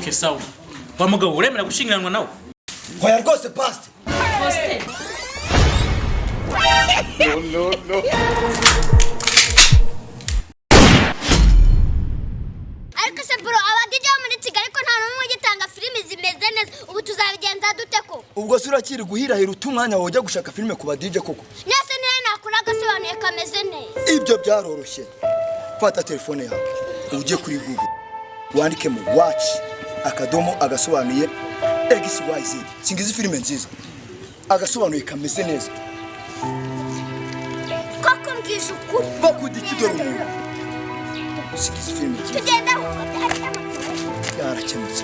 Okay, sawa. Wa mugabo, uremera gushyingiranwa nawe? Hoya rwose, pasite. Faustin. No, no. Ariko se bro, aba DJ bo muri Kigali ko nta n'umwe ugitanga filimi zimeze neza, ubu tuzabigenza dute ko? Ubwo se urakiri guhirahira uta umwanya wawe ujya gushaka filime ku ba DJ koko? Nyase niyo nakura agasobanuye kameze neza. Ibyo byaroroshye. Fata telefone yawe, ujye kuri Google, wandikemo watch akadomo agasobanuye xyz, singizi filime nziza, agasobanuye kameze neza. Koko mbwije ukuri. Bakudiki, dore umuntu, singizi filime nziza. Tugenda. Byarakemutse.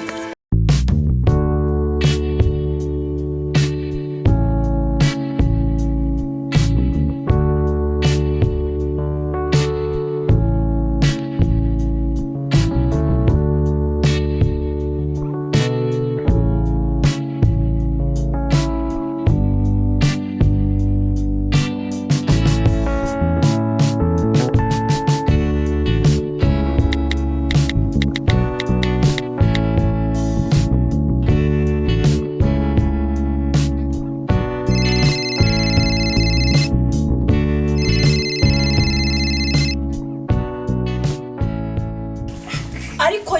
Ariko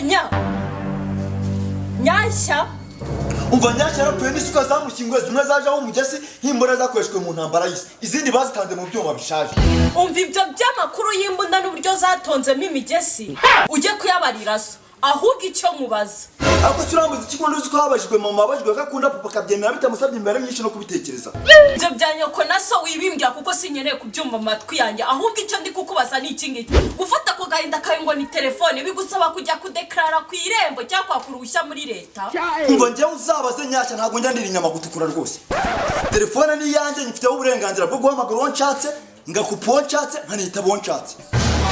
Nyashya. Umva, Nyashya yarapfuye n'isuka zamushyinguye zimwe zajeho umugesi nk'imbunda zakoreshejwe mu ntambara y'isi, izindi bazitanze mu byuma bishaje. Umva, ibyo by'amakuru y'imbunda n'uburyo zatonzemo imigesi ujye kuyabarira so. Ahubwo icyo mubaza. Ariko se urambuza ikigo? Uzi ko habajijwe mama, wabajijwe ko akunda papa akabyemera bitamusabye imibare myinshi no kubitekereza. Ibyo bya nyoko na so wibimbwira, kuko sinkeneye kubyumva mu matwi yanjye. Ahubwo icyo ndi kukubaza ni iki ngiki: gufata ako gahinda kawe ngo ni telefone bigusaba kujya kudekarara ku Irembo cyangwa kwaka uruhushya muri leta? Umva, njyewe uzabaze Nyashya, ntabwo njya ndira inyama gutukura rwose. Telefone ni iyanjye, nyifiteho uburenganzira bwo guhamagara uwo nshatse, ngakupa uwo nshatse, nkanitaba uwo nshatse.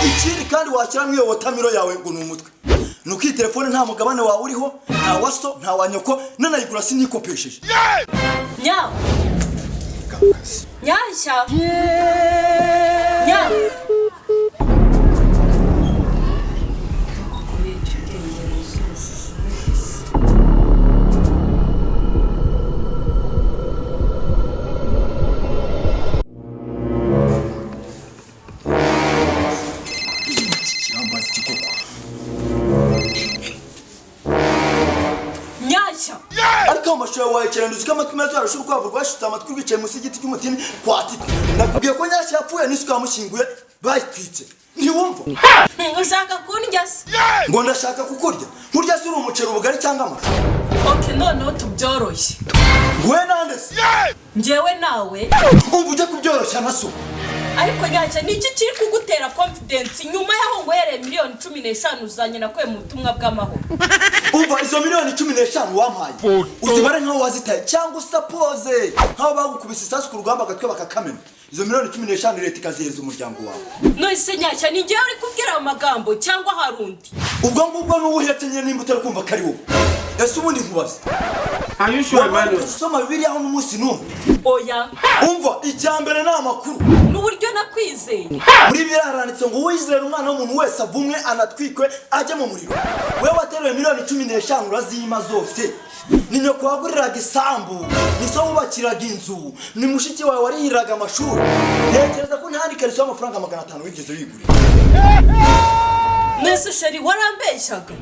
Ikindi kandi washyiramo iyo wotamiro yawe ngo ni umutwe, ni uko iyi telefone nta mugabane wawe uriho, nta wa so, nta wa nyoko, nanayigura sinikopesheje. Nyashya, Nya. Kirambaza ikikoko. Nyashya. Ariko amashusho yawe wayekerana, uzi ko amatwi meza yarusha urukwavu rwashutse amatwi rwicaye munsi y'igiti cy'umutini kwa Tito. Nakubwiye ko Nyashya yapfuye n'isuka yamushyinguye bayitwitse, ntiwumva? Ushaka kundya se? Ngo ndashaka kukurya? Nkurya se uri umuceri, ubugari cyangwa amashu? Okay, noneho tubyoroshye. Nguhe nande se? Njyewe nawe. Umva, ujye kubyoroshya na so. Ariko Nyashya, ni iki kiri kugutera confidence nyuma y'aho nguhereye miliyoni 15 uzanye nakuye mu butumwa bw'amahoro? Umva, izo miliyoni 15 wampaye uzibare nk'aho wazitaye, cyangwa usapoze nk'aho bagukubise isasu ku rugamba agatwe bakakamena. Izo miliyoni 15 leta ikazihereza umuryango wawe. None se Nyashya, ni njyewe uri kubwira ayo magambo cyangwa hari undi? Ubwo ngubwo n'uwo uhetse nyine, nimba utari kumva ko ari wowe. Ese ubundi nkubaze? Are you sure, Waba Emmanuel? usoma Bibiliya aho n'umunsi n'umwe? Oya. Umva, icya mbere ni amakuru. N'uburyo nakwizeye. Muri Bibiliya haranditse ngo uwizera umwana w'umuntu wese avumwe anatwikwe ajye mu muriro. Wewe wateruye miliyoni 15 urazima zose. Ni nyoko waguriraga isambu, ni so wubakiraga inzu, ni mushiki wawe warihiraga amashuri. Ntekereza ko nta n'ikariso y'amafaranga 500 wigeze wigurira. Mwese chéri, warambeshyaga.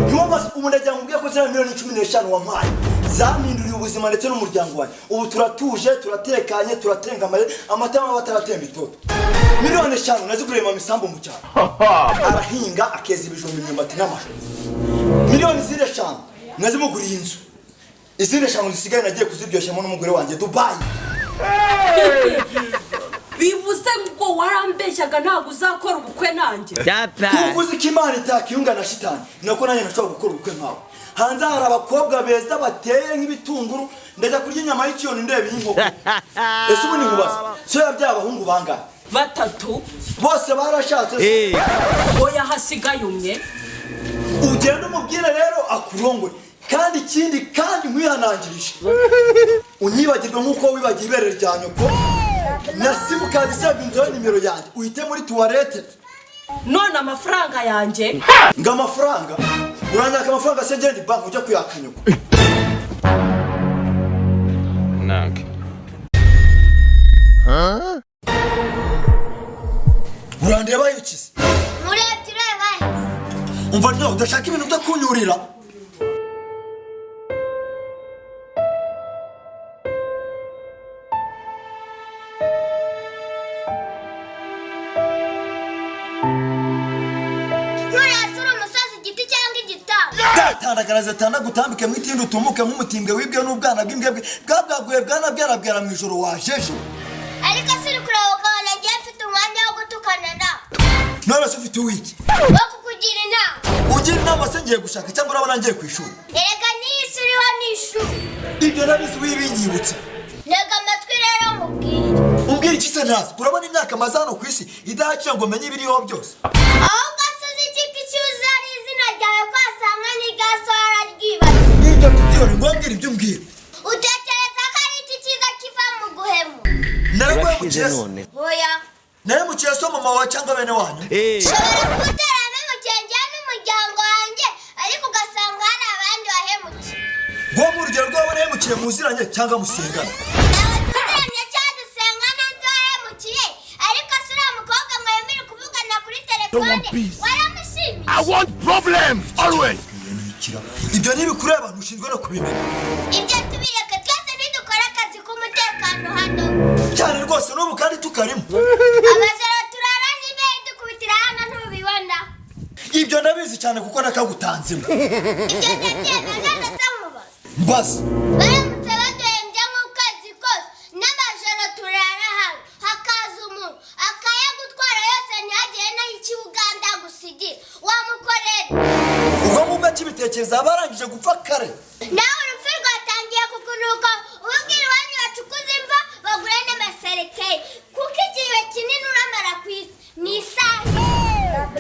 Ntiwumva, ubu ndagira ngo ubwiye ko ziriya miliyoni 15 wampaye zampinduriye ubuzima ndetse n'umuryango wanjye. Ubu turatuje, turatekanye, turatengamaye, amata y'amaba ataratemba itoto. Miliyoni 5 naziguriye mama isambu mu cyaro, arahinga akeza ibijumba, imyumbati n'amashu. Miliyoni zindi 5 nazimuguriye inzu. Izindi 5 zisigaye nagiye kuziryoshyamo n'umugore wanjye Dubayi. Bivuze ngo warambeshyaga, ntabwo uzakora ubukwe nanjye? Kuko uzi ko Imana itakiyunga na shitani, nako nanjye nashobora gukora ubukwe nkawe. Hanze hari abakobwa beza bateye nk'ibitunguru, ndajya kurya inyama y'ikiyoni ndeba iy'inkoko? Ese ubundi nkubaza, so yabyaye abahungu bangahe? Batatu. Bose barashatse se? Oya, hasigaye umwe. Ugenda umubwire rero akurongore. Kandi ikindi kandi nkwihanangirije, unyibagirwe nk'uko wibagiwe ibere rya nyoko na simukadi isabwa inzu ya nimero yanjye, uhite muri tuwarete. None amafaranga yanjye? Ngo amafaranga? Uranyaka amafaranga se? Ngende banki ujya kuyaka nyoko? Nag. Urandeba yukize? Murebye ureba he? Umva ryo, udashaka ibintu byo kunyurira. Nturasura umusozi, igiti cyangwa igitabo? Tatandagaraza tandagutambike mu itindi, utumuke nk'umutimbwe wibwe n'ubwana bw'imbwebwe bwabwaguye bwana bwarabwara mu ijoro wajeje. Ariko si uri kureba ukabona ngiye mfite umwanya wo gutukana nawe? None se ufite uwiki? Wo kukugira inama. Ugira inama se ngiye gushaka cyangwa urabona ngiye ku ishuri? Erega n'iyi si uriho ni ishuri. Ibyo nabizi, wibinyibutsa. Ntega amatwi rero mubwire. Umbwira iki se ntazi? Urabona imyaka maze hano ku isi idahagije ngo menye ibiriho byose? Ahubwo se uzi iki, ko icyo uzi ari izina ryawe, ko wasanga n'irya so wararyibagiwe? Ibyo tubyihore, ngo mbwira ibyo umbwira. Utekereza ko ari iki cyiza kiva mu guhemu? Naraguhemukiye se? Oya. Narahemukiye so, mama wawe cyangwa bene wanyu? Ushobora kuba utarahemukiye njyewe n'umuryango wanjye, ariko ugasanga hari abandi wahemukiye. Ngo mu urugero rwabo nahemukiye muziranye cyangwa musengana? Ntawe tuziranye cyangwa dusengana nzi wahemukiye, ariko si uriya mukobwa mwemere kuvugana kuri telefone, waramushimiye? I want problems always. Ibyo ntibikureba, ntushinzwe no kubimenya. Ibyo tubireke, twese ntidukore akazi k'umutekano hano? Cyane rwose, n'ubu kandi tukarimo. Amajoro turara nibe dukubitira hano, ntubibona? Ibyo ndabizi cyane kuko nakagutanzemo. Ibyo ndabyemera. None se nkubaza? Mbaza. Baramutse baduhembye nk'ukwezi kose n'amajoro turara hano, hakaza umuntu akayagutwara yose, ntihagire n'aho Uganda gusigira, wamukorera? Ubwo ngubwo akibitekereza aba arangije gupfa kare. Nawe urupfu rwatangiye kukunuka, ububwira iwanyu bacukuza imva bagure n'amaserekeye, kuko igihe kinini uramara ku isi ni isaha.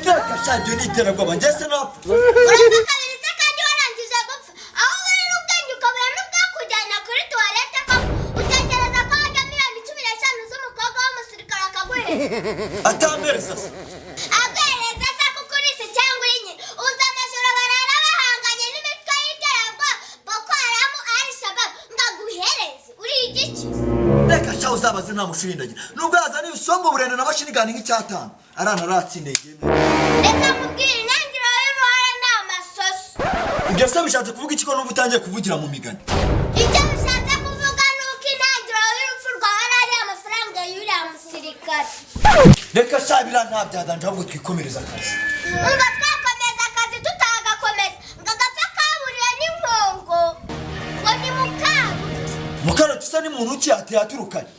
Reka sha, ibyo ni iterabwoba. Njye se napfa? Urapfa kabiri se kandi warangije gupfa, aho uburira ubwenge ukabura n'ubwakujyana kuri tuwarete koko, utekereza ko hajya miliyoni 15 z'umukobwa w'umusirikare akaguhereza? Atampereza se? Aguhereza se kuko uri se cyangwa uri nyina? Uzi amajoro barara bahanganye n'imitwe y'iterabwoba, Boko Haram, Al Shabab, ngo aguhereze? Uri igiki? Reka sha, uzabaze nta mushuri ndagira, nubwo yazana ibisongo burende na mashinigani nk'icyatanu arana aratsinda igihe. Reka nkubwire, intangiriro y'uruhara ni amasoso. Ibyo se bishatse kuvuga iki, ko numva utangiye kuvugira mu migani? Icyo bishatse kuvuga ni uko intangiriro y'urupfu rwawe ari amafaranga y'uriya musirikare. Reka sha, biriya nta byadanje, ahubwo twikomereza akazi. Umva, twakomeza akazi tutagakomeza, ngo agapfa kaburiwe n'inkongo ngo ni Mukaruti. Mukaruti usa ni muntu ki yateye aturukanye?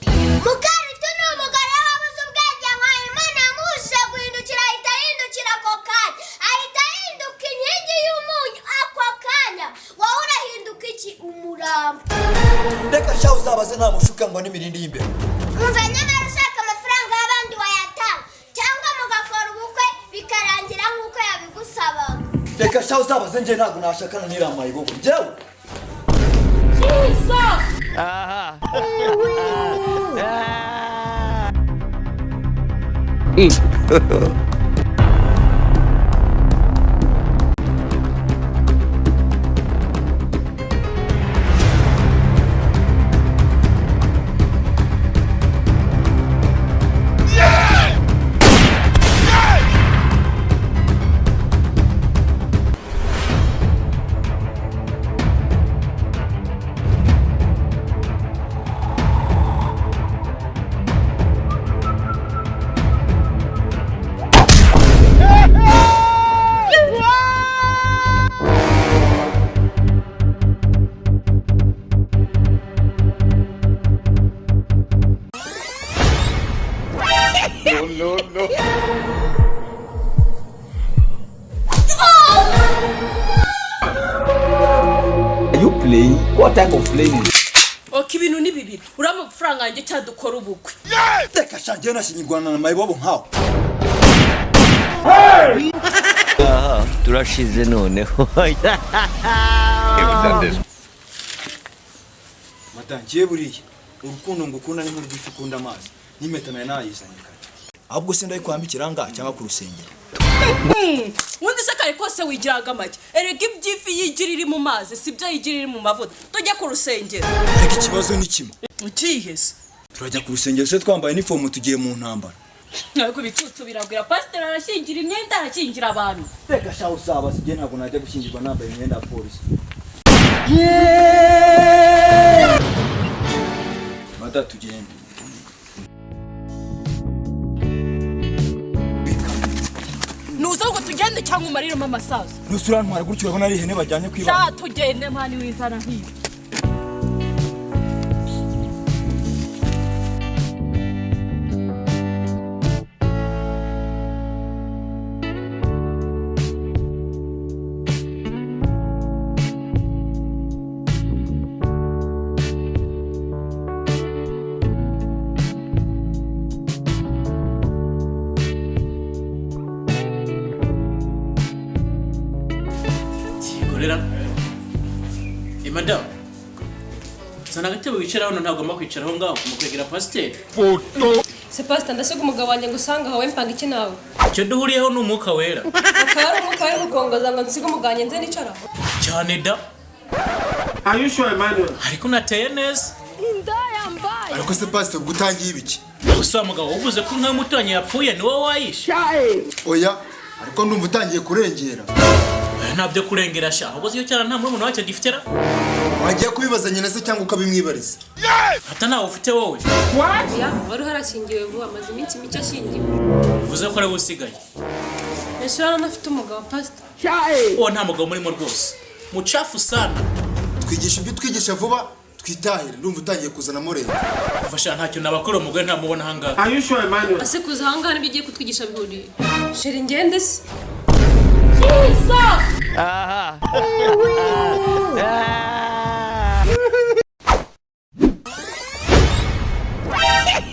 Mukaruti ni umugore wabuze ubwenge nka Imana yamuhujije guhindukira, ahita ahindukira ako kanya, ahita ahinduka inkingi y'umunyu ako kanya. Wowe urahinduka iki? Umurambo. Reka sha, uzabaze nta mushuka ngo n'imirindi y'imbere. Umva, nyamara ushaka amafaranga y'abandi wayatanga, cyangwa mugakora ubukwe bikarangira nk'uko yabigusabaga. Reka sha, uzabaze, njye ntabwo nashakana n'iriya mayibobo njyewe. Jesus! No, no, no. Are you playing? What type of playing is Ok, ibintu ni bibiri: uriya amafaranga yanjye cyangwa dukora ubukwe. Reka sha, njyewe nashyingirwana na mayibobo nkawe? Turashize noneho. Madamu, ngiye buriya urukundo ngukunda ni nk'urw'ifi ikunda amazi, n'impeta nayo nayizanye kare. Ahubwo se ndayikwambikira ngaha cyangwa ku rusengero? Ubundi se kare kose wigiraga make. Erega iby'ifi yigira iri mu mazi sibyo yigira iri mu mavuta. Tujye ku rusengero. Ariko ikibazo ni kimwe. Ukihe se? Turajya ku rusengero se twambaye inifomu tugiye mu ntambara? Ariko ibicucu biragwira. Pasiteri arashyingira imyenda, arashyingira abantu. Reka sha usaba sijye, ntabwo najya gushyingirwa nambaye imyenda ya polisi. Mada tugende. Nuza ngo tugende cyangwa umariremo amasaso? Nuse urantwara gutyo urabona ari ihene bajyanye kwiba? Sha tugende mani wizana nk'ibi. Korera. Eh madam. Sana agatebe wicara hano, ntagomba kwicara aho ngaho mu kwegera pasiteri. Se pasita, ndasiga umugabo wanjye ngo usange aho, we mpanga iki nawe? Icyo duhuriyeho ni umwuka wera. Akaba ari umwuka wari gukongoza ngo nsige umugabo wanjye nze nicara aho? Cyane da. Are you sure, Emmanuel? Ariko nateye neza. Ariko se pastor, ubwo utangiye ibiki? Gusa wa mugabo uvuze ko inka y'umuturanyi yapfuye ni wowe wayishe. Oya, ariko ndumva utangiye kurengera. Oya, ntabyo kurengera sha. Ahubwo se iyo cyana nta murumuna wacyo gifite ra? Wagiye kubibaza nyina se cyangwa ukabimwibariza? Ata ntawe ufite wowe? Ya wari uharashyingiwe vuba, amaze iminsi mike ashyingiwe. Uvuze ko ari we usigaye. Ese urabona afite umugabo, pasita? Uwo nta mugabo murimo rwose. Mucafu sana. Twigisha ibyo twigisha vuba twitahire, ndumva utangiye kuzanamo leta. Umva sha, ntacyo nabakora, umugore ntamubona aha ngaha. Are you sure, Emmanuel? Ase kuza aha ngaha n'ibyo ugiye kutwigisha bihuriye? Chéri, ngende se?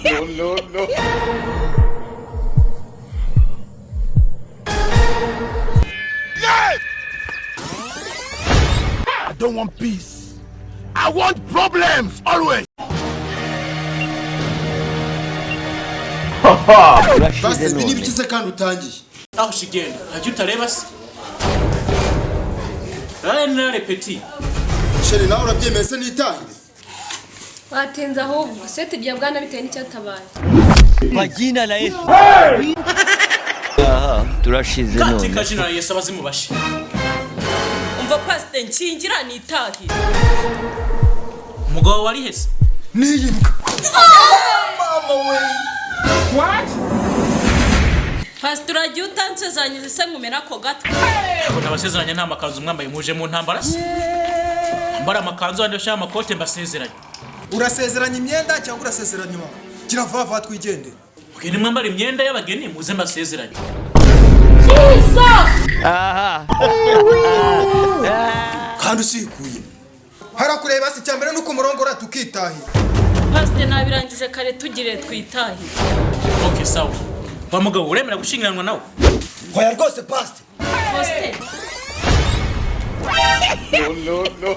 No, no, no. I don't want peace. I want problems always. Pastor, ibi ni ibiki se kandi utangiye? Aho shigenda ntacyo utareba se? Rane repeti. Chéri, nawe urabyemeye se nitahire? Watinze ahubwo seti bya bwana bitewe n'icyatabaye. Kwa jina la Yesu. Aha, turashize none. Katika jina la Yesu abazimu bashe. Umva pasiteri, nshingira nitahire. Umugabo wari hese? N'iyi mbwa. Mama we! Pasiteri, uragiye utansezeranyije se nkumena ako gatwe? Ntabwo nabasezeranya nta makanzu mwambaye, muje mu ntambara se? Mbara amakanzu andi bashaka amakote mbasezeranye. Urasezeranya imyenda cyangwa urasezeranya mama? Gira vuba vuba twigendere. Okay, nimwambara imyenda y'abageni muze mbasezeranye. Kandi usikuye. Harakureba se? Icyambere nuko umurongora tukitahira. Pasiteri, nabirangije kare, tugire twitahire. Okay, sawa. Wa mugabo, uremera gushyingiranwa nawe? Hoya rwose pastor. Pasiteri. No, no, no.